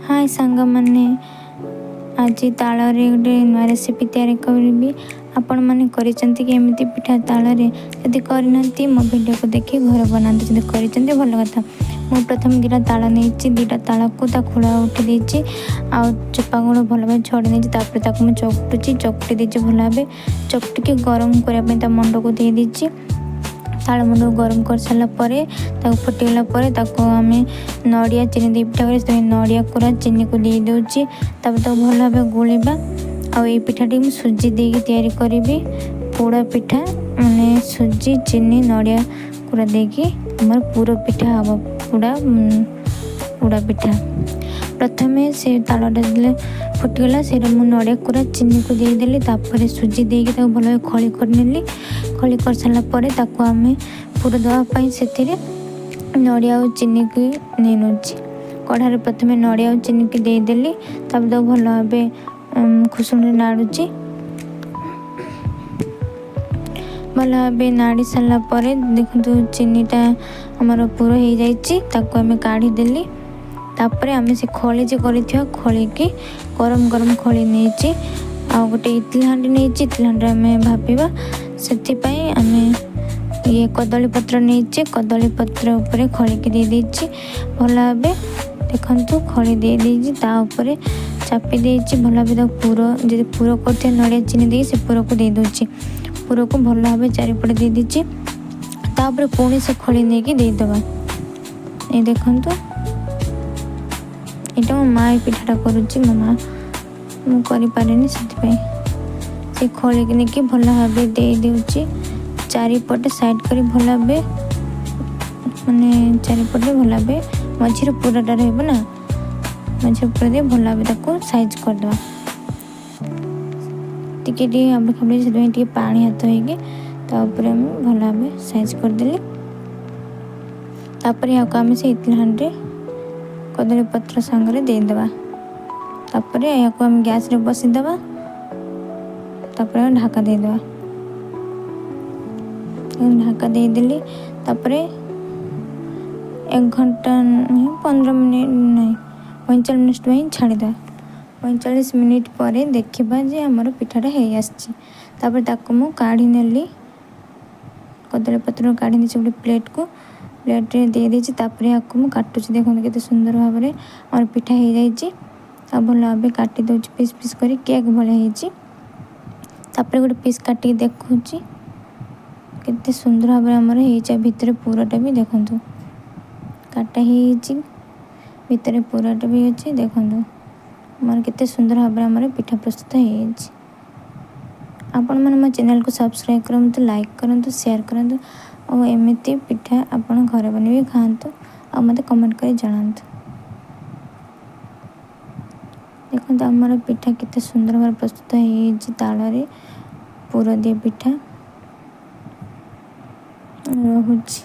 ହାଏ ସାଙ୍ଗମାନେ, ଆଜି ତାଳରେ ଗୋଟେ ନୂଆ ରେସିପି ତିଆରି କରିବି। ଆପଣମାନେ କରିଛନ୍ତି କି ଏମିତି ପିଠା ତାଳରେ? ଯଦି କରିନାହାନ୍ତି, ମୋ ଭିଡ଼ିଓକୁ ଦେଖି ଘରେ ବନାନ୍ତୁ। ଯଦି କରିଛନ୍ତି, ଭଲ କଥା। ମୁଁ ପ୍ରଥମେ 2ଟା ତାଳ ନେଇଛି। 2ଟା ତାଳକୁ ତା ଖୋଳ ଉଠି ଦେଇଛି ଆଉ ଚୋପା ଗୁଡ଼ ଭଲ ଭାବେ ଛଡ଼େଇ ନେଇଛି। ତାପରେ ତାକୁ ମୁଁ ଚକଟୁଛି। ଚକଟି ଦେଇଛି ଭଲ ଭାବେ। ଚକଟିକି ଗରମ କରିବା ପାଇଁ ତା ମଣ୍ଡକୁ ଦେଇଦେଇଛି। ତାଳ ମଣ୍ଡକୁ ଗରମ କରିସାରିଲା ପରେ, ତାକୁ ଫୁଟିଗଲା ପରେ ତାକୁ ଆମେ ନଡ଼ିଆ ଚିନି ଦେଇ ପିଠା କରିବା। ସେଥିପାଇଁ ନଡ଼ିଆ କୋରା ଚିନିକୁ ଦେଇ ଦେଉଛି। ତାପରେ ତାକୁ ଭଲ ଭାବେ ଗୋଳିବା। ଆଉ ଏଇ ପିଠାଟି ମୁଁ ସୁଜି ଦେଇକି ତିଆରି କରିବି। ପୋଡ଼ ପିଠା ମାନେ ସୁଜି, ଚିନି, ନଡ଼ିଆ କୋରା ଦେଇକି ଆମର ପୁର ପିଠା ହେବ, ପୋଡ଼ା ପୋଡ଼ା ପିଠା। ପ୍ରଥମେ ସେ ତାଳଟା ଦେଲେ ଫୁଟିଗଲା, ସେଇଟା ମୁଁ ନଡ଼ିଆ କୋରା ଚିନିକୁ ଦେଇଦେଲି। ତାପରେ ସୁଜି ଦେଇକି ତାକୁ ଭଲ ଭାବେ ଖଳି କରିନେଲି। ଖଳି କରିସାରିଲା ପରେ ତାକୁ ଆମେ ପୁର ଦେବା ପାଇଁ ସେଥିରେ ନଡ଼ିଆ ଆଉ ଚିନିକୁ ନେଇ ନେଉଛି। କଢ଼ାରେ ପ୍ରଥମେ ନଡ଼ିଆ ଆଉ ଚିନିକି ଦେଇଦେଲି। ତାପରେ ତାକୁ ଭଲ ଭାବେ ଖୁସୁଣିରେ ନାଡ଼ୁଛି। ଭଲ ଭାବେ ନାଡ଼ି ସାରିଲା ପରେ ଦେଖନ୍ତୁ, ଚିନିଟା ଆମର ପୁର ହେଇଯାଇଛି। ତାକୁ ଆମେ କାଢ଼ିଦେଲି। ତାପରେ ଆମେ ସେ ଖଳି ଯେ କରିଥିବା ଖଳିକି, ଗରମ ଗରମ ଖଳି ନେଇଛି ଆଉ ଗୋଟେ ଇଟଲି ହାଣ୍ଡି ନେଇଛି। ଇଟଲି ହାଣ୍ଡିରେ ଆମେ ଭାପିବା। ସେଥିପାଇଁ ଆମେ ଇଏ କଦଳୀ ପତ୍ର ନେଇଛି। କଦଳୀ ପତ୍ର ଉପରେ ଖଳିକି ଦେଇଦେଇଛି। ଭଲ ଭାବେ ଦେଖନ୍ତୁ, ଖଳି ଦେଇଦେଇଛି, ତା ଉପରେ ଚାପି ଦେଇଛି ଭଲ ଭାବେ। ତାକୁ ପୁର ଯଦି ପୁର କରିଥିବା ନଡ଼ିଆ ଚିନି ଦେଇକି ସେ ପୁରକୁ ଦେଇଦେଉଛି। ପୁରକୁ ଭଲ ଭାବେ ଚାରିପଟେ ଦେଇଦେଇଛି। ତାପରେ ପୁଣି ସେ ଖଳି ନେଇକି ଦେଇଦେବା। ଏଇ ଦେଖନ୍ତୁ, ଏଇଟା ମୋ ମା ଏ ପିଠାଟା କରୁଛି, ମୋ ମା, ମୁଁ କରିପାରେନି ସେଥିପାଇଁ। ସେ ଖଳିକି ନେଇକି ଭଲ ଭାବେ ଦେଇଦେଉଛି ଚାରିପଟେ ସାଇଡ଼୍ କରି ଭଲ ଭାବେ, ମାନେ ଚାରିପଟେ ଭଲ ଭାବେ। ମଝିରେ ପୁରଟା ରହିବ ନା, ମଝିରେ ପୁର ଦେଇ ଭଲ ଭାବେ ତାକୁ ସାଇଜ୍ କରିଦେବା। ଟିକେ ଟିକେ ଆବଡ଼ି ଖାବଡ଼ି, ସେଥିପାଇଁ ଟିକେ ପାଣି ହାତ ହେଇକି ତା ଉପରେ ଆମେ ଭଲ ଭାବେ ସାଇଜ୍ କରିଦେଲି। ତାପରେ ଏହାକୁ ଆମେ ସେ ଇଟଲି ହାଣ୍ଡିରେ କଦଳୀ ପତ୍ର ସାଙ୍ଗରେ ଦେଇଦେବା। ତାପରେ ଏହାକୁ ଆମେ ଗ୍ୟାସ୍ରେ ବସିଦେବା। ତାପରେ ଆମେ ଢାକା ଦେଇଦେବା। ଢାକା ଦେଇଦେଲି। ତାପରେ 1 ଘଣ୍ଟା ନୁହେଁ, 15 ମିନିଟ୍ ନାହିଁ, 45 ମିନିଟ୍ ପାଇଁ ଛାଡ଼ିଦେବା। 45 ମିନିଟ୍ ପରେ ଦେଖିବା ଯେ ଆମର ପିଠାଟା ହେଇ ଆସିଛି। ତାପରେ ତାକୁ ମୁଁ କାଢ଼ି ନେଲି। କଦଳୀ ପତ୍ର କାଢ଼ି ନେଇଛି, ଗୋଟେ ପ୍ଲେଟ୍କୁ ପ୍ଲେଟ୍ରେ ଦେଇଦେଇଛି। ତାପରେ ଏହାକୁ ମୁଁ କାଟୁଛି। ଦେଖନ୍ତୁ, କେତେ ସୁନ୍ଦର ଭାବରେ ଆମର ପିଠା ହେଇଯାଇଛି। ଆଉ ଭଲ ଭାବେ କାଟି ଦେଉଛି ପିସ୍ ପିସ୍ କରି, କେକ୍ ଭଳିଆ ହେଇଛି। ତାପରେ ଗୋଟେ ପିସ୍ କାଟିକି ଦେଖୁଛି, କେତେ ସୁନ୍ଦର ଭାବରେ ଆମର ହେଇଛି। ଆଉ ଭିତରେ ପୁରଟା ବି ଦେଖନ୍ତୁ, କାଟା ହେଇଯାଇଛି, ଭିତରେ ପୁରଟା ବି ଅଛି। ଦେଖନ୍ତୁ, ଆମର କେତେ ସୁନ୍ଦର ଭାବରେ ଆମର ପିଠା ପ୍ରସ୍ତୁତ ହେଇଯାଇଛି। ଆପଣମାନେ ମୋ ଚ୍ୟାନେଲକୁ ସବସ୍କ୍ରାଇବ୍ କରନ୍ତୁ, ଲାଇକ୍ କରନ୍ତୁ, ସେୟାର କରନ୍ତୁ ଆଉ ଏମିତି ପିଠା ଆପଣ ଘରେ ବନେଇକି ଖାଆନ୍ତୁ ଆଉ ମୋତେ କମେଣ୍ଟ କରି ଜଣାନ୍ତୁ। ଦେଖନ୍ତୁ, ଆମର ପିଠା କେତେ ସୁନ୍ଦର ଭାବରେ ପ୍ରସ୍ତୁତ ହେଇଯାଇଛି। ତାଳରେ ପୁର ଦିଆ ପିଠା। ରହୁଛି।